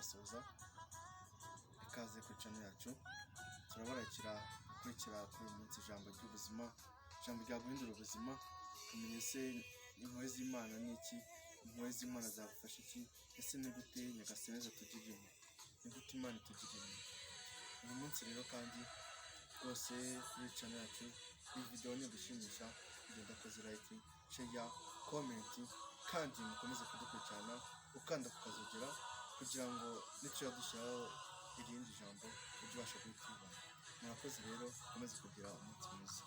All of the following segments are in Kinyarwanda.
Turabasuhuza, ikaze ku channel yacu. Turabarakira gukurikira kuri uyu munsi ijambo ry'ubuzima, ijambo ryaguhindura ubuzima. Tumenye se impuhwe z'Imana ni iki? Impuhwe z'Imana zagufasha iki? Ese ni gute Nyagasani atugirira impuhwe? Ni gute Imana itugirira impuhwe? Uyu munsi rero kandi rwose kuri channel yacu, iyi video nigushimisha, ugenda ukoze like, share, comment, kandi mukomeze kudukurikirana ukanda ku kazogera kugira ngo nitujya dushyiraho irindi jambo ujye ubasha guhita ubibona. Murakoze rero, mukomeze kugira umunsi mwiza.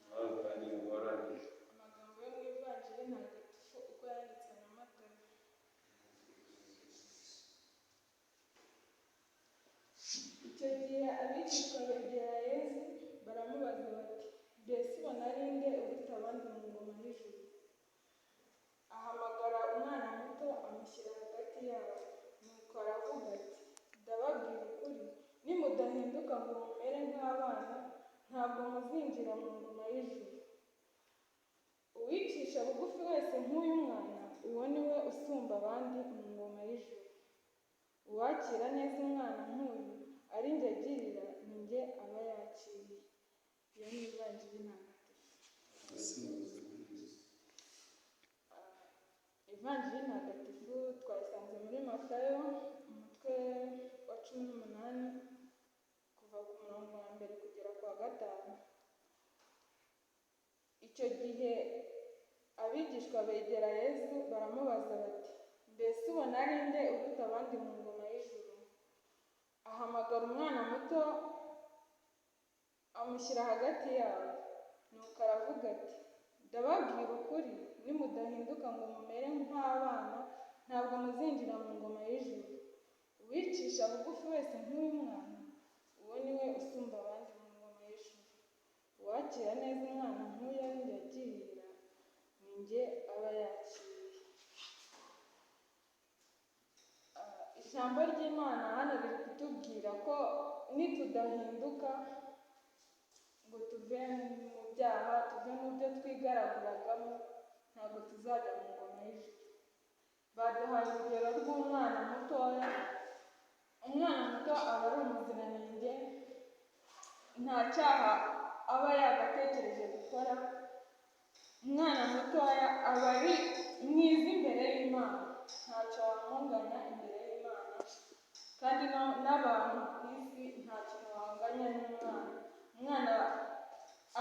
Nawe kandi ngorane. Amagambo yo mu Ivanjiri Ntagatifu uko yanditswe na Matayo. Icyo gihe abigishwa begera Yezu baramubaza bati: "Mbese ubona ari nde uruta abandi mu ngoma y'ijuru?" Ahamagara umwana muto amushyira hagati yabo, nuko aravuga ati: "Ndababwira ukuri, nimudahinduka ngo mumere nk'abana, ntabwo muzinjira mu ngoma y'ijuru. Uwicisha bugufi wese nk'uyu mwana, uwo ni we usumba abandi mu ngoma y'ijuru. Uwakira neza umwana nk'uyu, ari njye agirira, ni njye aba yakiriye." Iyo ni Ivanjiri Ntagatifu. Ivanjiri Ntagatifu twayisanze muri Matayo, umutwe wa 18, kuva ku murongo wa mbere kugera ku wa gatanu. Icyo gihe abigishwa begera Yezu baramubaza bati: "Mbese ubona ari nde uruta abandi mu ngoma y'ijuru?" Ahamagara umwana muto amushyira hagati yabo, nuko aravuga ati: "Ndababwira ukuri, nimudahinduka ngo mumere nk'abana, ntabwo muzinjira mu ngoma y'ijuru. Uwicisha bugufi wese nk'uyu mwana, uwo ni we usumba abandi mu ngoma y'ijuru. Uwakira neza umwana nk'uyu ari njye agirira, ni njye aba yakiriye." Ijambo ry'Imana hano riri kutubwira ko nitudahinduka ngo tuve mu byaha, tuve mu byo twigaraguragamo, ntabwo tuzajya mu ngoma y'ijuru. Baduhaye urugero rw'umwana mutoya. Umwana muto aba ari umuziranenge, nta cyaha aba yagatekereje gukora. Umwana mutoya aba ari mwiza imbere y'Imana, ntacyo wamunganya imbere y'Imana, kandi n'abantu ku isi nta kintu wanganya n'umwana. Umwana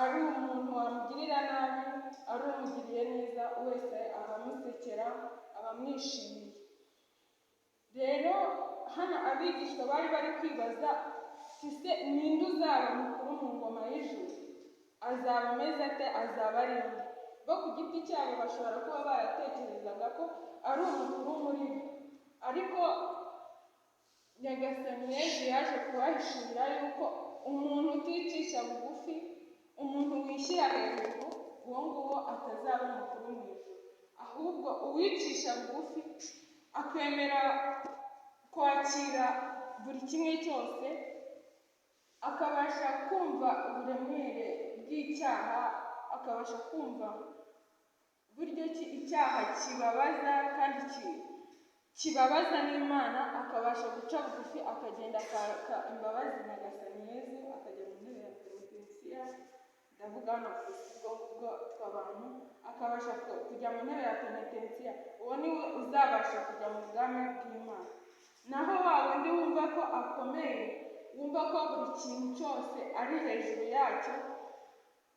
ari umuntu wamugirira nabi, ari umugiriye neza, wese aba amusekera, aba amwishimiye. Rero hano abigishwa bari bari kwibaza: ese ninde uzaba mukuru mu ngoma y'ijuru? Azaba ameze ate? Azaba ari nde? Bo ku giti cyabo bashobora kuba baratekerezaga ko ari umukuru muri bo, ariko Nyagasani Yezu yaje kubahishurira yuko umuntu uticisha bugufi, umuntu wishyira hejuru, uwo nguwo atazaba mukuru mu ijuru. Ahubwo uwicisha bugufi akemera kwakira buri kimwe cyose, akabasha kumva uburemere bw'icyaha, akabasha kumva buryo ki icyaha kibabaza kandi kibabaza n'Imana, akabasha guca bugufi, akagenda akaka imbabazi Nyagasani Yezu, akajya mu ntebe ya penetensiya. Ndavuga hano ku isi ubwo ngubwo tw'abantu, akabasha kujya mu ntebe ya penetensiya, uwo ni we uzabasha kujya mu bwami bw'Imana. Naho wa wundi wumva ko akomeye, wumva ko buri kintu cyose ari hejuru yacyo,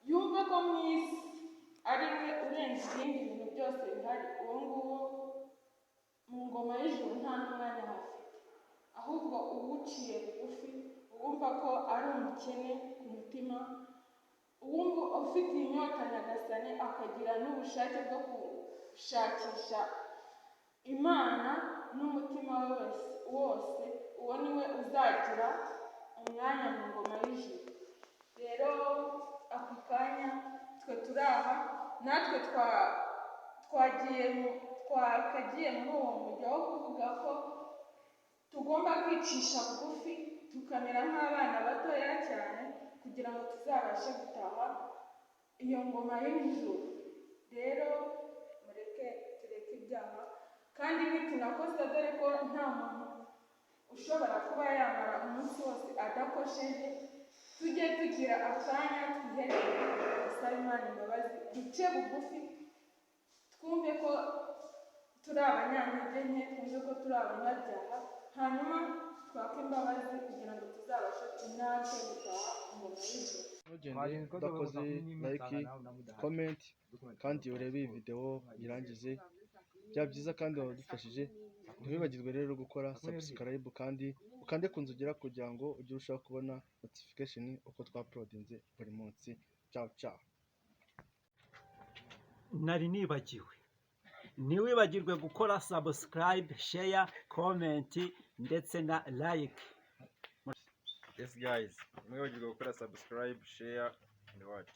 yumva ko mu isi ari we urenze ibindi bintu byose bihari, uwo nguwo mu ngoma y'ijuru nta n'umwanya ahafite. Ahubwo uwuciye bugufi, uwumva ko ari umukene ku mutima, uwumva ufite inyota Nyagasani, akagira n'ubushake bwo gushakisha Imana n'umutima we wose, uwo ni we uzagira umwanya mu ngoma y'ijuru. Rero aka kanya twe turi aha, natwe twakagiye muri uwo mujyo wo kuvuga ko tugomba kwicisha bugufi, tukamera nk'abana batoya cyane, kugira ngo tuzabashe gutaha iyo ngoma y'ijuru. Rero mureke tureke ibyaha, kandi nitunakosa, dore ko nta muntu Ushobora kuba yamara umunsi wose adakosheje. Tujye tugira akanya twiherere, dusabe Imana imbabazi, duce bugufi, twumve ko turi abanyantege nke, twumve ko turi abanyabyaha, hanyuma twake imbabazi kugira ngo tuzabashe natwe gutaha ingoma y'ijuru. Ntugende udakoze like, comment, kandi urebe iyi video irangize. Byaba byiza kandi waba udufashije. Ntiwibagirwe rero gukora subscribe kandi ukande ku nzogera kugira ngo ujye urushaho kubona notification uko twauploadinze buri munsi. Ciao ciao. Nari nibagiwe, ntiwibagirwe gukora subscribe, share, comment ndetse na like. Yes guys, ntimwibagirwe gukora subscribe, share and what.